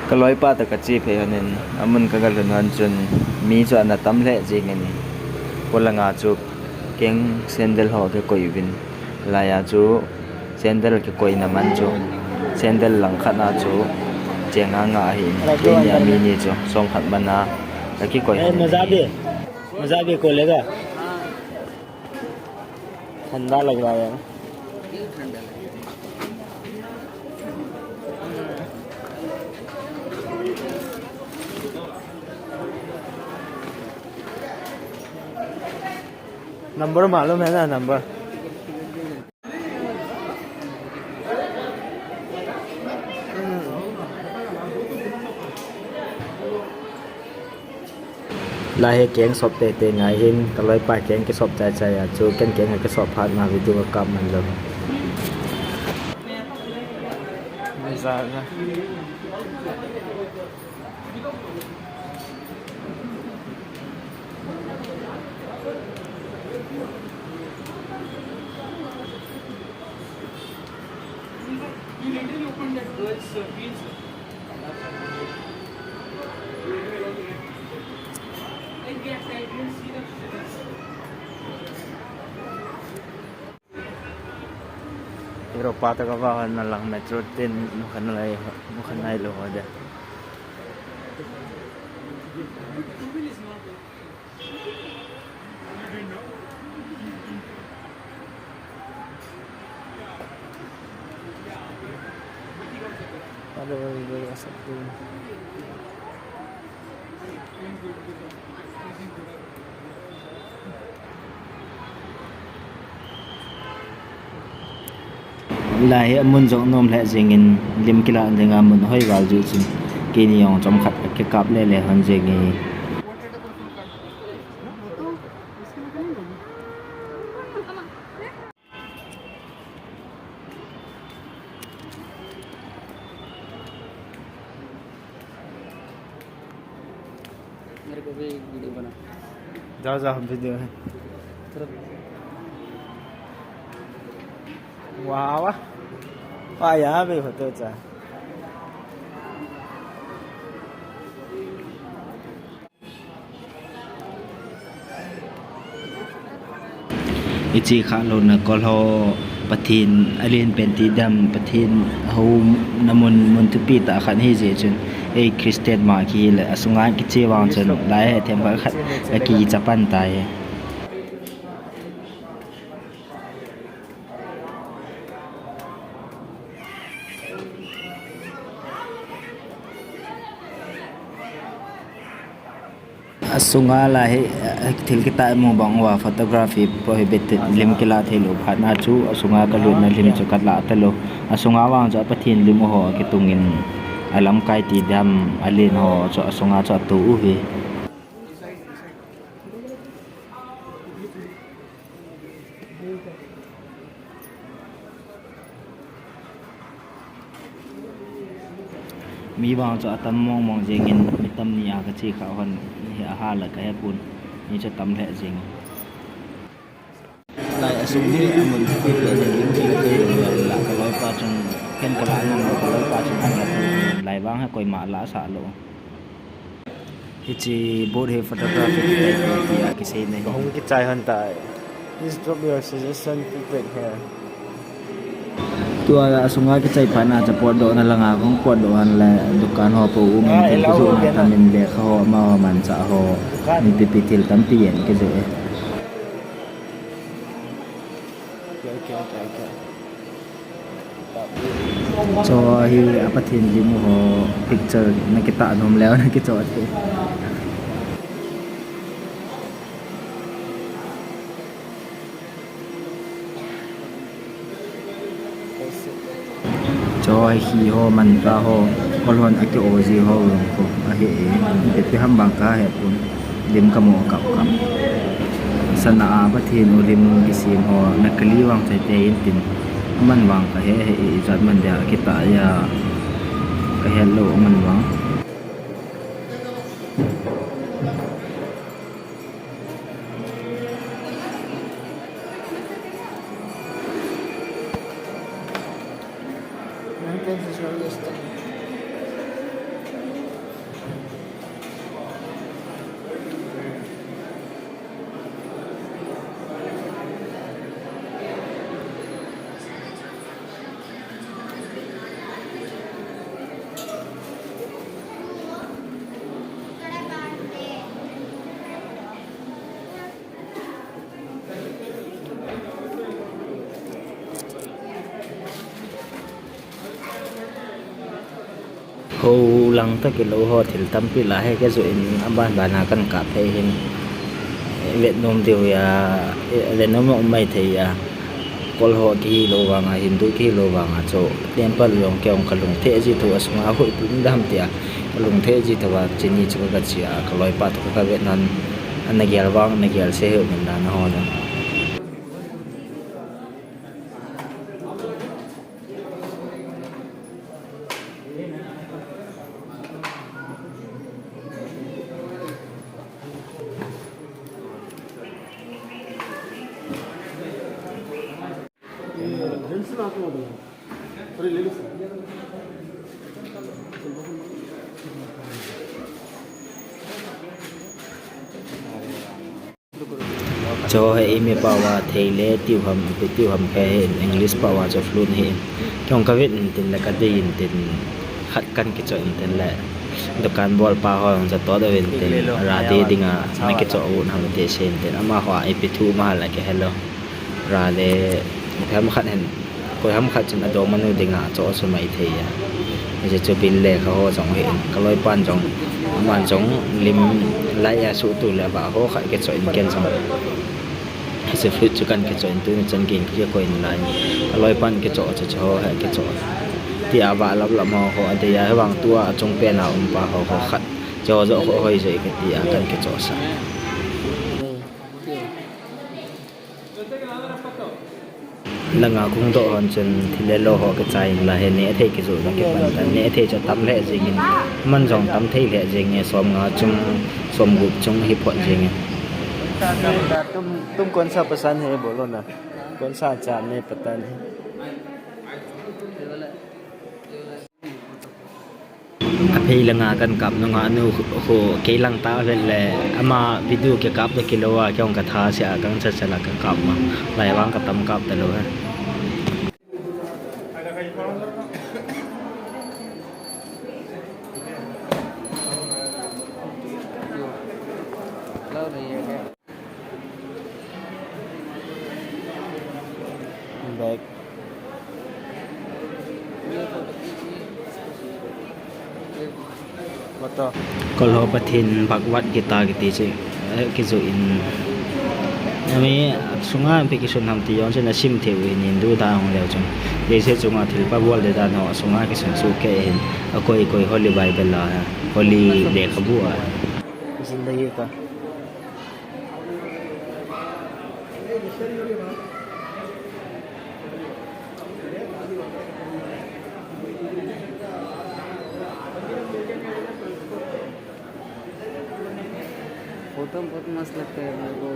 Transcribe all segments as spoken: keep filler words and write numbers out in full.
Ka loipa toh ka che phei hon in, amun ka ga lhun hon chun, mi chu ana tam lheh jeng in, polanga chu keng sandal ho kikoi uvin, laiya chu sandal kikoina man chu, sandal langkhat na chu cheng nga nga ahin, keini a mi ni chu sawmkhat man a ka kikoi hon in. मजा भी, मजा भी खोलेगा। ठंडा लग रहा है। नंबर मालूम है ना, number? Lai hi keng sop tete ngai hin, ka loipa keng kisop chai chai a chu, ken keng a kisop phat na video ka kap man lou. Europa toh ka va hon na lang metro tin mukha nai, mukha nailou ho de. Hello, hello, what's up, dude? Lai hi amun jong nom lheh jeng in, lim kilah dinga mun hoi val jeh chun, keini jong chomkhat kikap lele hon jeng e. मेरे को भी एक वीडियो बना। जाओ, जाओ, हम वीडियो है। वाह, वाह। वाह, यहाँ पे फोटो अच्छा। I che khah louna kol ho, Pathen alen pen ti dam, Pathen houna mun, mun thupi tah khat hi jeh chun, ei Christian ma kihile, asunga kiche vang chun, lai hi themkhat khat, akicha pan tai. Asunga lai hi, eh, thil kitah imu bang uva photography prohibited, lim kilah thei lou phat na chu asunga kalutna lim chu kalah talou. Asunga vang chu a Pathen lim u ho akitung in alamkai ti dam alen ho chu asunga chu atou uve. Mi vang chu atam mong mong jeng in, mi tam ni a kache khah hon hi ahal a kahe pon, mi chu tam lheh jeng. Lai asung hi amun thupi pen in, lim kilah thei lou, la ka loipa chun, ken kalah nom lou, ka loipa chun alah thei, lai vang hi koima alah sah lou. Hiche board hi photography kitai tia kisei na hi. Hung kichai hon tai. Please drop your suggestion feedback here. Tua asunga kichai phat na chu potdohna langa hung potdoh hon le dukan ho po um in thil kijoh na tam in lekha ho amaho manchah ho. Dukan. Nipi pi thil tampi jeng kijoh e. Okay, okay, okay, okay. Cho hi a Pathen lim u ho picture na kitah nom leu na kicho thei. Cho hi ho mantra ho, kol hon aki-o ji ho jong ko ahi e, ipi ham bang kahe pon. Lim kamu kap kap. Sana a Pathen u lim kisem ho, nakali vang chai te in tin. Aman vang kahe he, ijat man dia kitah a kahe lou aman vang. Ho lang tah kilou ho thil tampi la he ka jo in aban ban a kan kap thei hin. Vet nom diu a, vet nom um mai thei a. Kol ho kihi lou vang a, Hindu kihi lou vang a, chu temple jong kei jong ka lung thei ji thu a sunga hui pum dam tia. Ka lung thei ji thu a, chini chu ka chi a, ka loipa thu ka vet nan, ana gel vang, ana gel se he min dan a ho jong. Cho he imi pao a thei le tiu ham, ipi tiu ham khe he in English pao a cho flute he in. Kei jong ka vet in tin le ka dei in tin khat kan kicho in tin le. Dukan bol pa ho jong cha to da ven tin ra de ding a na kicho u na ham te se in tin. Amaho a ipi thu ma ha la ke hello. Ra le, koi ham khat hin, koi ham khat chun adong manu ding a, cho a sumai thei a. Hiche chu bil le kha ho jong hi in, ka loipan jong, aman jong lim lai a suhtu le ba ho khat kicho in ken jong. Hiche flute chu kan kicho in tuni chan kin kikoi in lai. Ka loipan kicho chu cho ho he kicho. Ti a ba lap lap ho ho a dei a, hivang tua achung pen a um pa ho ho khat. Cho jo ho hoi joi kati a kan kicho sa. Langa kung doh hon chun thil le lo ho kichai in la he neh thei kijoh na kipan ta. Neh thei chu tam lheh jing in, man jong tam thei lheh jing e, som nga chung, som gup chung hi phot jing e. तुम तुम कौन सा पसंद है बोलो ना, कौन सा अच्छा नहीं पता नहीं। Aphei langa kan kap nunga nu khu kei lang ta vel le ama video kikap toh kilou a kei jong ka tha sia kang cha cha la ka kap ma lai vang ka tam kap ta lou he. Back. Kol ho Pathen Bhagavad Gita kiti chu, eh, kijoh in. Ami sunga ipi kisun ham ti jong chu na sim thei u hin Hindu dan hung leu chun. Leiset chunga thil pa bol de dan ho sunga kisun chu kei hin. Akoi koi Holy Bible a, Holy lekhabu a. Zindagi ka. Photo बहुत मस्त लगता है मेरे को,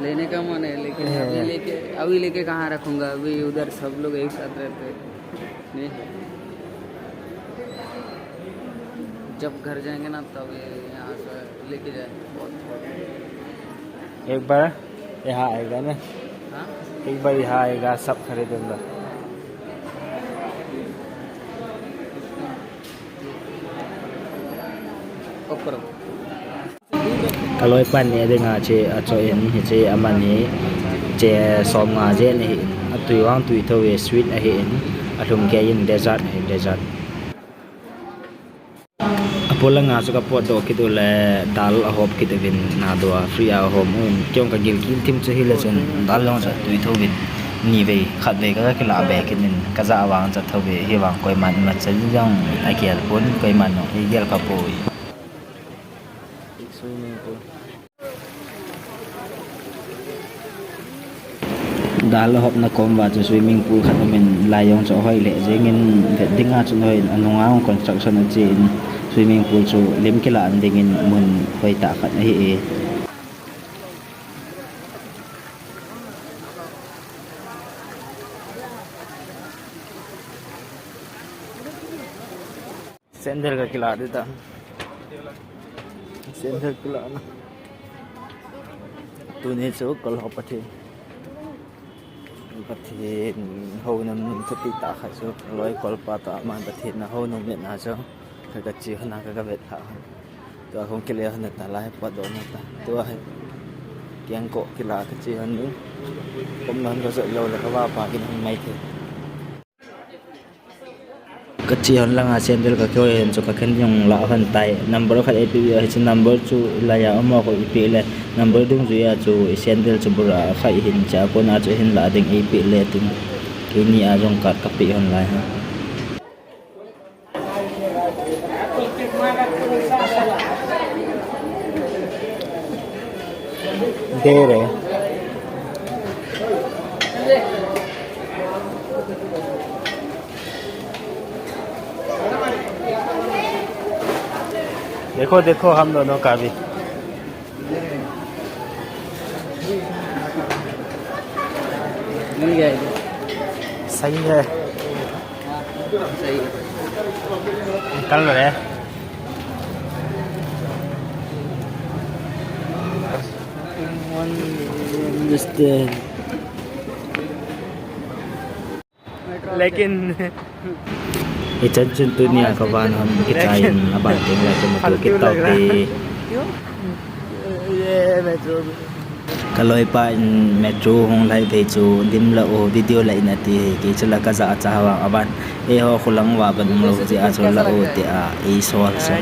लेने का मन है, लेकिन अभी लेके, अभी लेके कहाँ रखूंगा, अभी उधर सब लोग एक साथ रहते हैं। नहीं, जब घर जाएंगे ना, तब ये यहाँ से लेके जाए। बहुत एक बार यहाँ आएगा ना, हाँ? एक बार यहाँ आएगा, सब खरीदूंगा। ऊपर। Ka loipan neh dinga che acho in, hiche amani che som nga jen ahi in, atui vang tui thou ve, sweet ahi in, alhum kei in, dessert ahi, dessert. Apolanga chu ka potdoh kit u le dal ahop kit uvin, nadoh free a ahom un, kei jong ka gilkel thim chu hile chun dal jong chu tui thou vin, ni vei khat vei ka kilah be kit in, ka jah vang cha thou ve, hivang koiman ima cha jong agel pon, koiman jong igel kha poi. Swimming pool. Dal ahopna kom uva chu swimming pool khat um in, lai jong chu ahoi lheh jeng in, vet dinga chun hoi in, anunga jong construction ache in, swimming pool chu lim kilah ding in mun hoitah khat ahi e. Sandal ka kilah ding ta. Sandal kilah na. Tuni chu kol ho Pathen, Pathen houin thupi tah khat chu loi kol pa tah, aman Pathen na houin um na chu ka, ka che hon a ka, ka vet tha hon. Tua hung kile hon ta lai potdoh na ta. Tua hi kengkoh kilah ka che hon ding. Kom non ka jot lou le ka vapa kin hung mai thei. Ka chi hon langa sandal ka kihoi hin chu ka khen jong la hon tai. Number khat eipeh, hiche number chu laiya um a ko ipeh le. Number dungjuia chu i sandal chu bura khat hin cha kona chu hin la ding eipeh le tin. Keini a jong card ka peh hon lai ha. दे रहे। देखो, देखो, हम दोनों का भी। मिल गया ये। सही है। सही है। निकल रहे। Understand. लेकिन ichan chun tunia ka van hon kichai in aban teng le ka mutu kit tau te. क्यों? ये मेट्रो में। Ka loipa in metro hung lai thei chu dim la o, video la in ati hi, kei chu la ka ja a cha hawang aban. Eiho khulang uva ban um lou jeh a chu la o tia eisol sa.